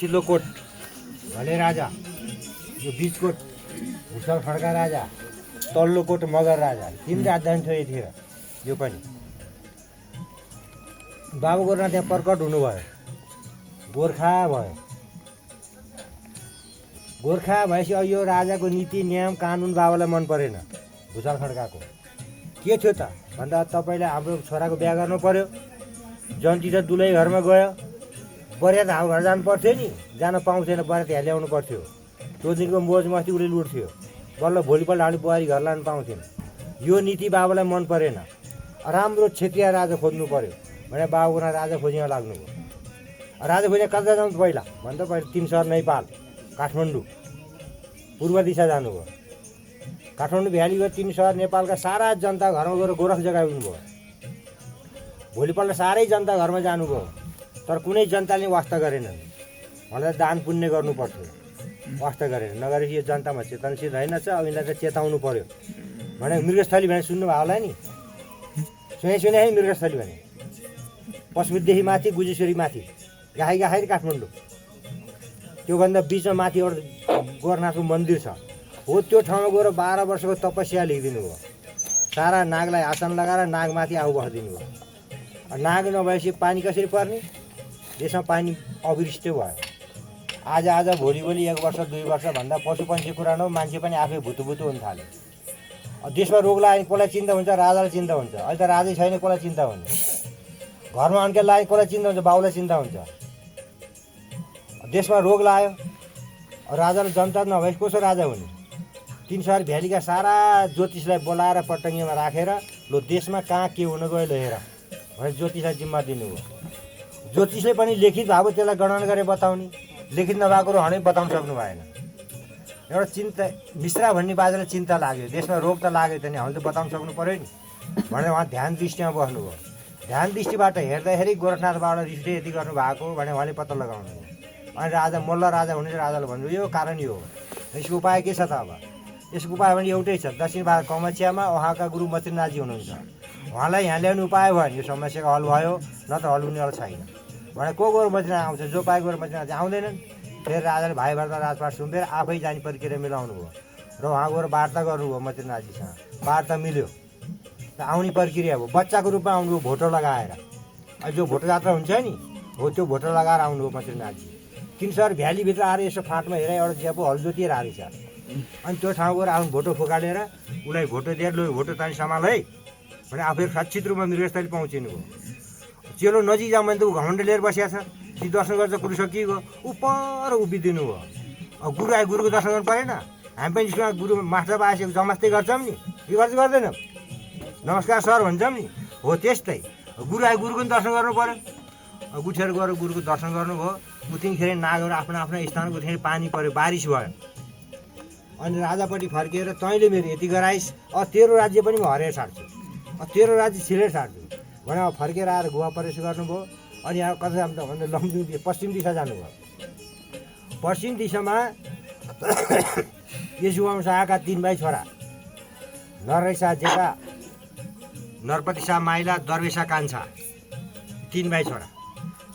माथिल्लो कोट भले राजा, यो बिचकोट भुषल खड्का राजा, तल्लो कोट मगर राजा, 3 राजधानी थियो यतिखेर। यो पनि बाबु गोरुनाथ त्यहाँ प्रकट हुनुभयो, गोर्खा भयो। गोर्खा भएपछि अब यो राजाको नीति नियम कानुन बाबालाई मन परेन भुषल खड्काको। के थियो त भन्दा तपाईँले हाम्रो छोराको बिहा गर्नु पर्यो, जन्ती त दुलै घरमा गयो, बरिया त हाम्रो घर जानु पर्थ्यो नि, जान पाउँथेन, बरिया त्यहाँ ल्याउनु पर्थ्यो। त्यो दिनको मोज मस्ती उसले लुट्थ्यो, बल्ल भोलिपल्ट हामी बुहारी घर लानु पाउँथ्यौँ। यो नीति बाबालाई मन परेन, राम्रो क्षेत्रीय राजा खोज्नु पर्यो भने बाबुको राजा खोज्न लाग्नुभयो। राजा खोज्न कता जाउँ पहिला भन्दा पहिला 3 सहर नेपाल, काठमाडौँ पूर्व दिशा जानुभयो। काठमाडौँ भ्याली गयो, 3 सहर नेपालका सारा जनता घरमा गएर गोरख जगाउनु भयो। भोलिपल्ट सारै जनता घरमा जानुभयो, तर कुनै जनताले वास्ता गरेनन् भनेर दान पुण्य गर्नु पर्थ्यो, वास्ता गरेन। नगरेपछि यो जनतामा चेतनशील रहेनछ, अब यिनलाई त चेताउनु पर्यो भने मृगस्थली भने सुन्नुभयो होला नि, सुने है मृगस्थली भने पशुपतिदेखि माथि गुजेश्वरी माथि गाई काठमाडौँ, त्योभन्दा बिचमा माथि एउटा गोरखनाथको मन्दिर छ। हो त्यो ठाउँमा गएर 12 वर्षको तपस्या लेखिदिनु भयो। सारा नागलाई आसन लगाएर नागमाथि आउ बसिदिनु भयो। नाग नभएपछि पानी कसरी पर्ने, देशमा पानी अवृष्टि भयो। आज भोलि 1 वर्ष 2 वर्ष भन्दा पशु पन्छी कुरा न, मान्छे पनि आफै भुतुभुतु हुन थाल्यो। देशमा रोग लाग्यो कसलाई चिन्ता हुन्छ, राजालाई चिन्ता हुन्छ। अहिले त राजै छैन, कसलाई चिन्ता हुन्छ। घरमा अन्केल लाग्यो कसलाई चिन्ता हुन्छ, बाउलाई चिन्ता हुन्छ। देशमा रोग लाग्यो, राजाले जनता नभए कसो राजा हुने। 3 सहर भ्यालीका सारा ज्योतिषलाई बोलाएर पटङ्गीमा राखेर लो देशमा कहाँ के हुन गयो ल हेर भनेर ज्योतिषलाई जिम्मा दिनुभयो। ज्योतिषले पनि लिखित भएको त्यसलाई गणना गरेर बताउने, लिखित नभएकोहरू हनै बताउन सक्नु भएन। एउटा चिन्ता मिश्रा भन्ने बाजेलाई चिन्ता लाग्यो, देशमा रोग त लाग्यो त नि, हामीले त बताउन सक्नु पऱ्यो नि भनेर उहाँ ध्यान दृष्टिमा बस्नुभयो। ध्यान दृष्टिबाट हेर्दाखेरि गोरखनाथबाट रिसले यति गर्नुभएको भने उहाँले पत्ता लगाउनु भयो। अनि राजा मल्ल राजा हुने राजाले भन्नु यो कारण यो हो। यसको उपाय के छ त? अब यसको उपाय पनि एउटै छ, दक्षिण भारत कमच्छियामा उहाँका गुरु मत्रिनाथजी हुनुहुन्छ, उहाँलाई यहाँ ल्याउने उपाय भयो भने यो समस्याको हल भयो, न त हल हुनेवाला छैन भने को गुरु मत्रिनाथ आउँछ, जो पाए गुरु मत्रिनाथ आउँदैनन्। फेरि राजाले भाइ भर्दा राजपाट सुम्पेर आफै जाने प्रक्रिया मिलाउनु भयो र उहाँ गएर वार्ता गर्नुभयो मत्रिनाथजीसँग। वार्ता मिल्यो त आउने प्रक्रिया भयो, बच्चाको रूपमा आउनुभयो भोटो लगाएर। जो भोटो जात्रा हुन्छ नि हो त्यो भोटो लगाएर आउनुभयो मत्रिनाथजी। 3 सहर भ्यालीभित्र आएर यसो फाँटमा हेरेर एउटा ज्यापो हल जोतिएर आएछ। अनि त्यो ठाउँ गएर आफ्नो भोटो फुकालेर उसलाई भोटो दिएर लो भोटो तानी सम्हाल है भने आफै सक्षित रूपमा मृगस्थली पहुँचिनु भयो। चेलो नजिक जाऊँ भने त ऊ घमण्ड लिएर बसिया छ, ती दर्शन गर्छ कुरो सकिएको ऊ पर उभिदिनु भयो। अब गुरु आयो, गुरुको दर्शन गर्नु परेन? हामी पनि स्कुलमा गुरु मास्टर आएपछि जमास्ती गर्छौँ नि, यो गर्छ गर्दैनौँ, नमस्कार सर भन्छौँ नि, हो त्यस्तै। गुरु आयो, गुरुको पनि दर्शन गर्नु पऱ्यो। उठेर गएर गुरुको दर्शन गर्नुभयो। उतिखेर नागहरू आफ्नो आफ्नो स्थान उठेर पानी पऱ्यो, बारिस भयो। अनि राजापट्टि फर्किएर तैँले मेरो यति गराइस्, अब तेरो राज्य पनि म हरेर छाड्छु, अब तेरो राज्य छिरेर छाड्छु भने अब फर्केर आएर गुवा प्रवेश गर्नुभयो। अनि यहाँ कता जानु त भन्दा लम्जुङ पश्चिम दिशा जानुभयो। पश्चिम दिशामा यसुवाम शाहका 3 भाइ छोरा, नरहरि शाह जेठा, नरपति शाह माइला, दरवेशा कान्छा, 3 भाइ छोरा।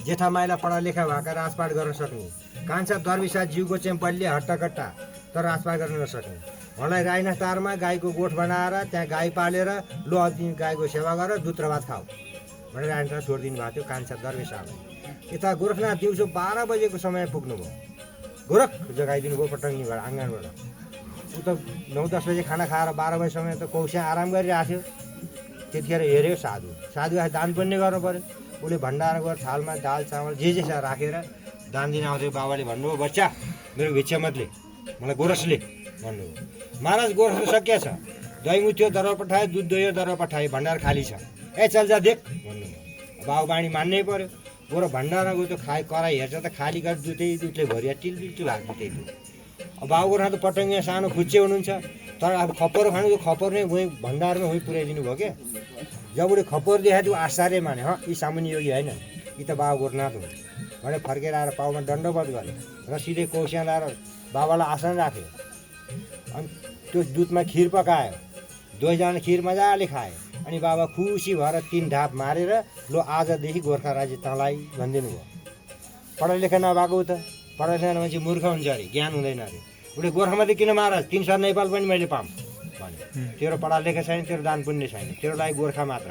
जेठा माइला पढा लेखा भएका राजपाट गर्न सक्ने, कान्छा दरवेशा जिउको चेम्पलले हट्टाकट्टा तर राजपाट गर्न नसक्ने। उहाँलाई राईनाथटारमा गाईको गोठ बनाएर त्यहाँ गाई पालेर लो गाईको सेवा गरेर दुध र भात खाऊ भनेर राईनाथ छोडिदिनु भएको थियो कान्छा दरवेशालाई। यता गोरखनाथ दिउँसो 12 बजेको समय पुग्नुभयो, गोरख जगाइदिनु भयो पटङ्गीबाट आँगनबाट। ऊ त 9-10 बजे खाना खाएर 12 बजी समय त कौसिया आराम गरिरहेको थियो। त्यतिखेर हेऱ्यो साधु आए दान पुण्य गर्नु पऱ्यो। उसले भण्डारा गएर थालमा दाल चामल जे राखेर दान दिन आउँथ्यो। बाबाले भन्नुभयो बच्चा मेरो भिक्षा मतले मलाई गोरसले भन्नुभयो। महाराज गोरसले सकिया छ, दही मुथ्यो दरबार पठायो, दुध दोयो दरबार पठायो, भण्डार खाली छ, ए चल जा देख भन्नुभयो। बाबु बाणी मान्नै पऱ्यो। गोर भण्डारा गयो त खाए कराई हेर्छ त खाली गरेर दुधले भरिया टिलबिल्टु भएको त्यही दुध। अब बाबु गोर्खा त पटङ्गिया सानो खुच्चे हुनुहुन्छ, तर अब खप्परो खानु त्यो खप्पर नै उहीँ भण्डारमा उहीँ पुऱ्याइदिनु भयो क्या। जब उसले खप्पर देखायो त्यो आश्चर्य माने, यी सामान्य योगी होइन, यी त बाबु गोर्खनाथ हुन् भने फर्केर आएर पाउमा दण्डवत गरे र सिधै कौसिया लाएर बाबालाई आसन राख्यो। अनि त्यो दुधमा खिर पकायो, 2 जना खिर मजाले खायो। अनि बाबा खुसी भएर 3 ढाप मारेर लो आजदेखि गोर्खा राज्य तँलाई भनिदिनु भयो। पढा लेखा नभएको त पढाइ जाने मान्छे मूर्ख हुन्छ अरे, ज्ञान हुँदैन अरे। उसले गोर्खामध्ये किन महाराज 3 सर नेपाल पनि मैले पाऊँ भने, तेरो पढा लेखा छैन, तेरो दान पुण्य छैन, तेरो लागि गोर्खा मात्र।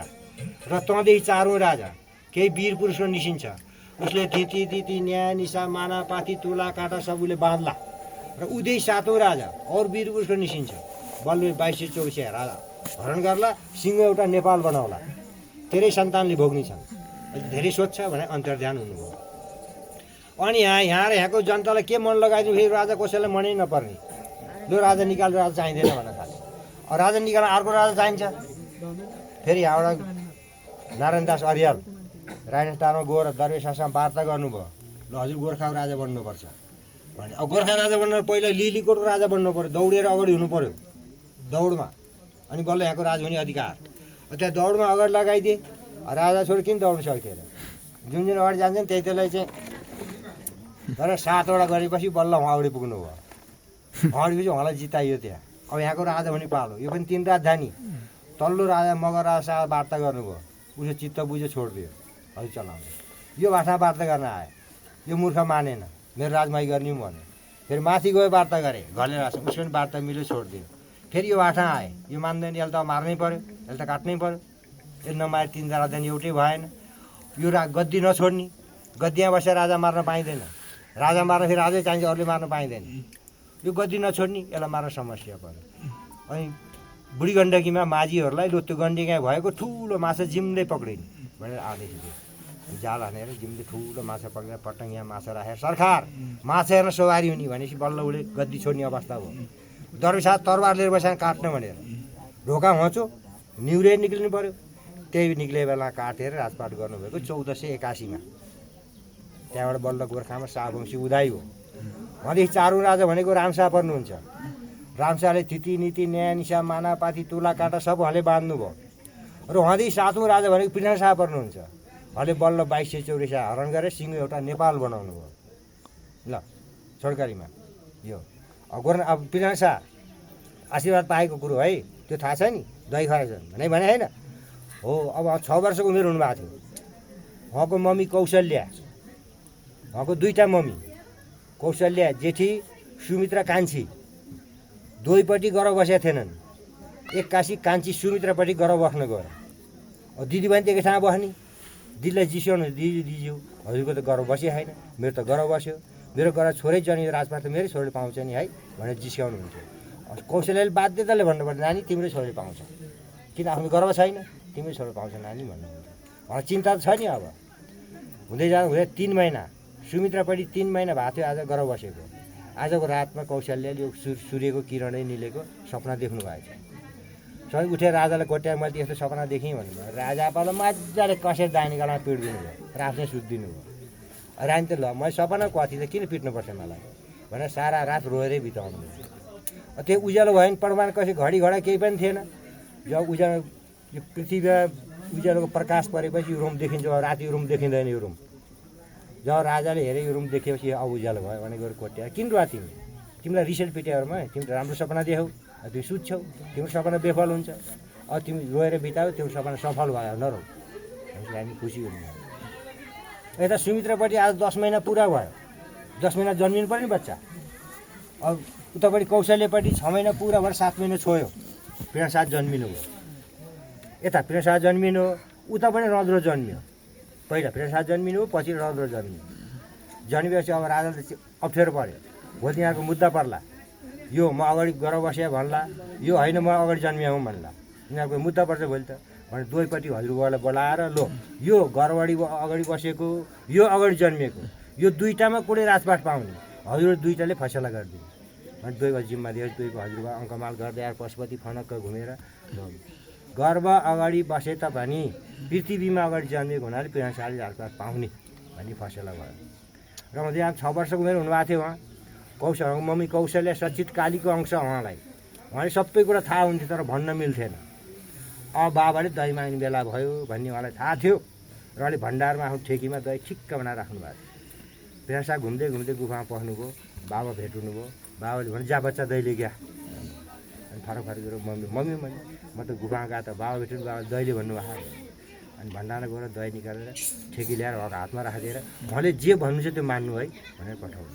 र तँदेखि 4औं राजा केही वीर पुरुषको निसिन्छ, उसले तिती न्याय निशा माना पाती तुला काटा सब उसले बाँध्ला। र उदेखि 7औं राजा अरू वीर पुरुषको निसिन्छ, बल्ल 2224 राजा हरण गर्ला, सिंह एउटा नेपाल बनाउला, तेरै सन्तानले भोग्ने छन्। धेरै सोध्छ भने अन्तर्ध्यान हुनुभयो। अनि यहाँ र यहाँको जनतालाई के मन लगाइदिनु, फेरि राजा कसैलाई मनै नपर्ने, लु राजा निकाल, राजा चाहिँदैन भन्न थाल्यो। राजा निकाल अर्को राजा चाहिन्छ। फेरि यहाँबाट नारायण दास अर्याल राजस्थानमा गएर दरवेशासँग वार्ता गर्नुभयो, ल हजुर गोर्खाको राजा बन्नुपर्छ भने। अब गोर्खा राजा बन्न पहिला लिलीकोटको राजा बन्नु पऱ्यो, दौडेर अगाडि हुनु पऱ्यो दौडमा, अनि बल्ल यहाँको राजा हुने अधिकार। त्यहाँ दौडमा अगाडि लगाइदिए, राजा छोरी किन दौड्नु सक्थेन, जुन अगाडि जान्छ नि त्यही त्यसलाई चाहिँ तर 7वटा गरेपछि बल्ल उहाँ अगाडि पुग्नुभयो। अगाडिपछि उहाँलाई जिताइयो त्यहाँ। अब यहाँको राजा भने पालो, यो पनि 3 राजधानी। तल्लो राजा मगर राजासँग वार्ता गर्नुभयो, उसले चित्त बुझ्यो, छोडिदियो, हजुर चलाउने। यो भाषामा वार्ता गर्न आयो, यो मूर्ख मानेन, मेरो राजमाई गर्ने भने। फेरि माथि गयो वार्ता गरे, घरले राजा, उसको पनि वार्ता मिल्यो, छोडिदियो। फेरि यो भाषा आए, यो मान्दैन, यसले त मार्नै पऱ्यो, यसले त काट्नै पऱ्यो, यसले नमारे 3 राजधानी एउटै भएन। यो गद्दी नछोड्ने, गद्दीमा बसेर राजा मार्न पाइँदैन, राजा मार्न फेरि राजै चाहिन्छ, अरूले मार्न पाइँदैन। यो गद्दी नछोड्ने, यसलाई मार्न समस्या पऱ्यो। अनि बुढी गण्डकीमा माझीहरूलाई लु त्यो गण्डकी भएको ठुलो माछा जिम्दै पक्रिने भनेर आदेश दियो। जाल हानेर जिम्दै ठुलो माछा पक्रेर पटङ्गिया माछा राखेर सरकार माछा हेर्न सवारी हुने भनेपछि बल्ल उसले गद्दी छोड्ने अवस्था भयो। दरवेशा तरबार लिएर बसेर काट्न भनेर ढोका होचो निहुरे निक्लिनु पऱ्यो। त्यही निक्ले बेला काटेर राजपाट गर्नुभएको 1481मा। त्यहाँबाट बल्ल गोर्खामा शाहवंशी उदाय हो। उहाँदेखि 4औं राजा भनेको रामशाह पर्नुहुन्छ। रामशाहले तिथि नीति न्याय निशा माना पाती तुला काटा सब उहाँले बाँध्नुभयो। र उहाँदेखि 7औं राजा भनेको पृथ्वी शाह पर्नुहुन्छ। उहाँले बल्ल 2224 हरण गरेर सिंह एउटा नेपाल बनाउनु भयो। ल सरकारीमा यो अब पृथ्वी शाह आशीर्वाद पाएको कुरो है, त्यो थाहा छ नि, दही खराछन् भने होइन हो। अब 6 वर्षको उमेर हुनुभएको थियो। उहाँको मम्मी कौशल्या, उहाँको 2टा मम्मी कौशल्या जेठी सुमित्रा कान्छी दुवैपट्टि गर बसेका थिएनन्। एक्कासी कान्छी सुमित्रापट्टि गर बस्न गयो। अब दिदी बहिनी त एकैसँग बस्ने, दिदीलाई जिस्याउनु, दिदी हजुरको त गर बसे छैन, मेरो त गर बस्यो, मेरो गर छोरै जन्मियो, राजपाट त मेरै छोरीले पाउँछ नि है भनेर जिस्याउनु हुन्थ्यो। कौशल्याले बाध्यताले भन्नुपर्छ, नानी तिम्रै छोरीले पाउँछ, किन आफ्नो गर्व छैन, तिम्रै छोरी पाउँछ नानी भन्नुहुन्थ्यो। उहाँलाई चिन्ता त छ नि। अब हुँदै जाँदा हुँदै 3 महिना सुमित्रापट्टि 3 महिना भएको थियो, आज गर बसेको। आजको रातमा कौशल्याले यो सूर्यको किरणै निलेको सपना देख्नु भएको छ। सधैँ उठेर राजालाई कोट्याएर मैले यस्तो सपना देखेँ भन्नुभयो। राजा पालो मजाले कसेर दाहिने गालामा पिट्दिनु भयो र आफ्नै सुत्दिनु भयो। रानी त ल मैले सपना कति त किन पिट्नुपर्छ मलाई भनेर सारा रात रोएरै बिताउनु भयो। त्यो उज्यालो भयो भने परमान कसै घडी घडा केही पनि थिएन। जब उज्यालो यो पृथ्वीमा उज्यालोको प्रकाश परेपछि यो रुम देखिन्छ, राति रुम देखिँदैन। यो रुम जब राजाले हेरे यो रुम देखेपछि अब उज्यालो भयो भने गएर कोट्याएर किन रुवा तिमीलाई रिसेल पिट्याहरूमा तिमीले राम्रो सपना देख्यौ, तिमी सुत्छौ, तिम्रो सपना बेफल हुन्छ, अब तिमी रोएर बितायो, त्यो सपना सफल भयो, नरौ हामी खुसी हुनु। यता सुमित्रापट्टि आज 10 महिना पुरा भयो, 10 महिना जन्मिनु पर्ने बच्चा। अब उतापट्टि कौशल्यपट्टि 6 महिना पुरा भएर 7 महिना छोयो, पृथ्वी जन्मिनु भयो। यता पृथ्वी जन्मिनु, उता पनि रौद्र जन्मियो। पहिला पृथ्वी जन्मिनु, पछि रौद्र जन्मियो। जन्मिएपछि अब राजाले अप्ठ्यारो पर्यो, भोलि यहाँको मुद्दा पर्ला, यो म अगाडि गर बस्या भन्ला, यो होइन म अगाडि जन्मिया हुँ भन्ला, यिनीहरूको मुद्दा पर्छ भोलि त भने दुवैपट्टि हजुरबालाई बोलाएर लो यो घरबाडी अगाडि बसेको, यो अगाडि जन्मिएको, यो दुईटामा कुनै राजपाट पाउने, हजुर दुईटाले फैसला गरिदिनु अनि दुईको जिम्मा दिएर दुईको हजुरबा अङ्कमाल गर्दै आएर पशुपति फनक्क घुमेर गर्व अगाडि बसे त भनी पृथ्वीमा अगाडि जन्मिएको हुनाले पृथ्वी राजपाट पाउने भन्ने फैसला भयो। र उहाँ यहाँ 6 वर्षको उमेर हुनुभएको थियो। उहाँ मम्मी कौशल्या सचित कालीको अंश उहाँले सबै कुरा थाहा हुन्थ्यो तर भन्न मिल्थेन। अब बाबाले दही माग्ने बेला भयो भन्ने उहाँलाई थाहा थियो र अहिले भण्डारमा आफ्नो ठेकीमा दही ठिक्क बनाएर राख्नु भएको थियो। पेसा घुम्दै घुम्दै गुफामा पस्नुभयो, बाबा भेट्नुभयो। बाबाले भने जा बच्चा दही लिग्या अनि फरक गरेर मम्मी म त गुफामा गएको त बाबा भेट्नु, बाबा दहीले भन्नुभएको अनि भण्डारमा गएर दही निकालेर ठेकी ल्याएर उहाँको हातमा राखिदिएर उहाँले जे भन्नुहुन्छ त्यो मान्नु है भनेर पठाउनु।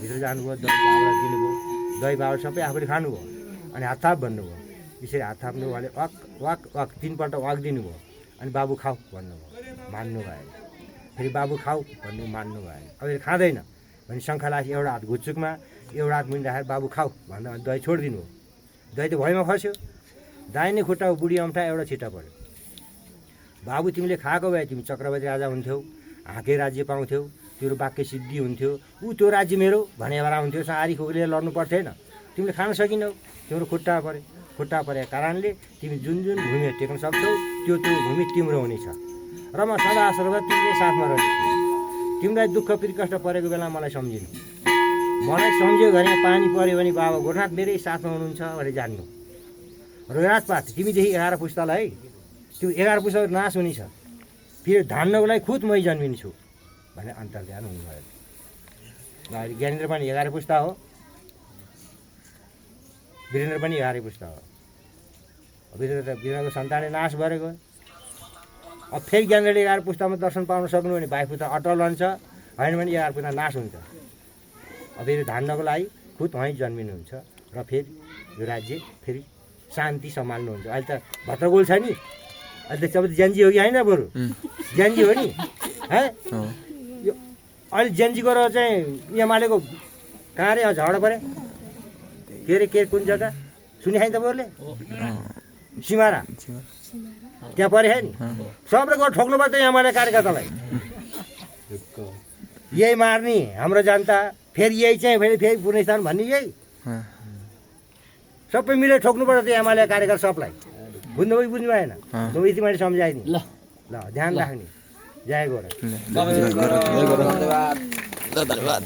भित्र जानुभयो, दही बाबा दिनुभयो, दही बाबा सबै आफूले खानुभयो। अनि हात थाप भन्नुभयो, यसरी हात थाप्नु उहाँले वाक वाक वाक 3 पल्ट वाक दिनुभयो। अनि बाबु खाऊ भन्नुभयो, मान्नु भएन। फेरि बाबु खाऊ भन्नु मान्नु भएन। अब खाँदैन भने शङ्ख लासी एउटा हात घुच्चुकमा एउटा हात मुनि राखेर बाबु खाऊ भन्दा दही छोडिदिनु हो। दही त भुइँमा खस्यो, दाहिने खुट्टा बुढी अम्ठा एउटा छिट्टा पऱ्यो। बाबु तिमीले खाएको भए तिमी चक्रवर्ती राजा हुन्थ्यौ, हाँके राज्य पाउँथ्यौ, तिम्रो वाक्य सिद्धि हुन्थ्यो, ऊ त्यो राज्य मेरो भने बेला हुन्थ्यो, सारी खोकेर लड्नु पर्थेन। तिमीले खान सकिनौ, तिम्रो खुट्टा पऱ्यो। खुट्टा परेको कारणले तिमी जुन जुन भूमि टेक्न सक्छौ त्यो भूमि तिम्रो हुनेछ र म सदा सर्वदा तिमीले साथमा रहनेछु। तिमीलाई दुःख पिरकष्ट परेको बेला मलाई सम्झिनु, मलाई सम्झ्यो भने पानी पऱ्यो भने बाबा गोठनाथ मेरै साथमा हुनुहुन्छ भने जान्नु। र राजपात तिमीदेखि 11 पुस्तालाई त्यो 11 पुस्ता नाश हुनेछ, फेरि धान्नको लागि खुद मै जन्मिन्छु भने अन्तर्ध्यान हुनुभयो। अहिले ज्ञानेन्द्र पनि 11 पुस्ता हो, वीरेन्द्र पनि 11 पुस्ता हो। वीरेन्द्रको सन्तानले नाश भएर गयो। अब फेरि ज्ञानेन्द्रले 11 पुस्तामा दर्शन पाउन सक्नु भने भाइ पुस्ता अटल रहन्छ, होइन भने 11 पुस्ता नाश हुन्छ। अब फेरि धान्नको लागि खुद वहीँ जन्मिनुहुन्छ र फेरि यो राज्य फेरि शान्ति सम्हाल्नुहुन्छ। अहिले त भद्रगोल छ नि, अहिले त सब जेन्जी हो कि होइन, बरु जेन्जी हो नि है। यो अहिले जेन्जीको र चाहिँ एमालेको कहाँ रे झगडा परे के कुन जग्गा सुने त बरुले सिमारा त्यहाँ परे है नि। सबले गएर ठोक्नु पर्छ एमाले कार्यकर्तालाई, यही मार्ने हाम्रो जनता, फेरि यही चाहिँ फेरि पुनस्थान भन्ने यही सबै मिलेर ठोक्नु पर्छ त्यो एमाले कार्यकर्ता सबलाई। बुझ्नु भएन, यति मैले सम्झाइदिएँ। ल ध्यान राख्ने। जय गोरा। धन्यवाद।